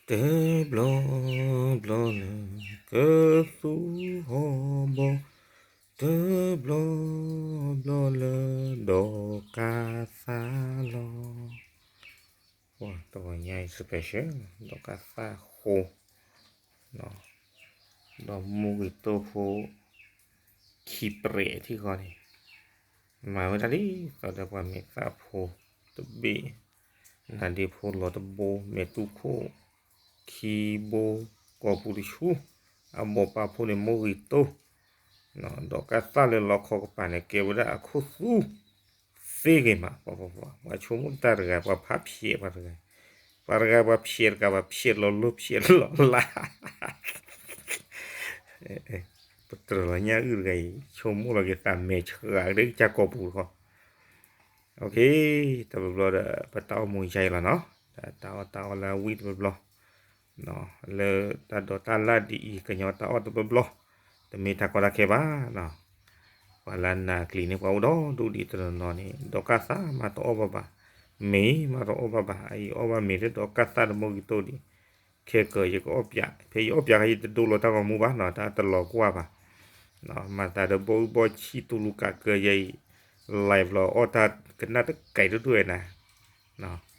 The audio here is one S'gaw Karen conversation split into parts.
တဘျီဘျီလၢကသူဟီၣ်ဘီ, တဘျီဘျီလၢဒီးကးသးလီၤ. တဂီၤညါအံၤ special ဒီးကးသးဃိ ဒီးမိၢ်ဂ့ၤတိၢ်ဖိ ခံပြဲးထံဃီန့ၣ် မၤဝဲဒၣ်လံ သီဒီးပှၤမဲာ်သၣ်ဖိတဘ့ၣ်, နၤဒ့ဖိလီၤတဘိ မဲာ်တူၢ်ခိၣ် ခံဘိ ကိာ်ပူၤတဆူ အဘီၣ်ပာ်ဖိန့ၣ် မိၢ်ဂ့ၤတိၢ် ဒီးကးသးလၢလီခီကပၤန့ၣ် ကဲဝဲဒၣ်အခိၣ်သူ သ့ဂ့ၤမး ပှၤဆိကမိၣ်တၢ်တဂၤ ပှၤဖးဖျဲးပှၤတဂၤ, ပှၤတဂၤပှၤဖျဲးတကး ပှၤဖျဲးလီၤလၢဖျဲးလီၤလၢ် ပတြၢၤလီၤညၣ်အုၣ်တဂၤအံၤ ဆိကမိၣ်လီၤက့ၤသးမဲာ်ဆှးကဒဲကစၢ်ကိာ်ပူၤတခီ တဘျီဘျီဒီး ပတၢ်အိၣ်မူယါအံၤလီၤနီၤ, တၢ်အီၣ်တၢ်အီလၢအဝံၣ်တဘျီဘျီ, လၢတၢ်ဒိးတၢ်လၢ်ဒ်အံၤ ကညီတၢ်အီၣ်တဘျီဘျီ, တမ့ၢ်တၢ်ကီတၢ်ခဲဘၣ်နီၤ, ပှၤလၢနာ်ကျံၤန့ၣ် ပှၤအိၣ်ဒီဒူၣ်ဒံးတနီၤနီၤန့ၣ် ဒီးကးသးမးတအီၣ်ဘၣ်ဘၣ်, မ့ၢ်မးတအီၣ်ဘၣ်ဘၣ်, အအံၤအီၣ်ဘၣ်မ့ၤလၢဒီးကးသးဒီးမိၢ်ဂ့ၤတိၢ်ဒံး, ခဲကၢၤယကအီၣ်ပၠး, ဖဲယအီၣ်ပၠးခါ ယတဒိလီၤတၢ်ဂီၤမူဘၣ်နီၤ, တၢ်တလီၤကွၢ်ဘၣ် မၤသးဒီးဘီအုၣ်ဘီဆံၣ်တူၢ်လူၤကးကၢယဲအံၤ, live လီၤအီၣ်တၢ်ကနၣ်တကဲးတဒူၣ်ဝဲနၤ,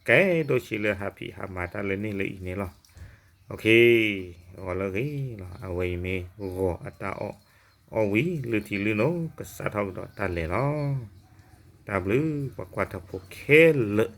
ကဲဒိၣ်ဆံးလၢဟးဖံးဟးမၤတၢ်လၢန့ၣ်လၢအံၤန့ၣ်လီၤ. ဂီၤလၢဂ့ၤလီၤ, အဝဲအံၤမ့ၢ်ဂီၤအတၢ်အီၣ်, အီၣ်ဝံၤလုၢ်ထံလုၢ်နိ ကစးထီၣ်ကဒီးတၢ်လဲၤလီၤ. တၢ်ဘျုးပှၤကွၢ်ထီၣ်ဖိခဲလၢာ်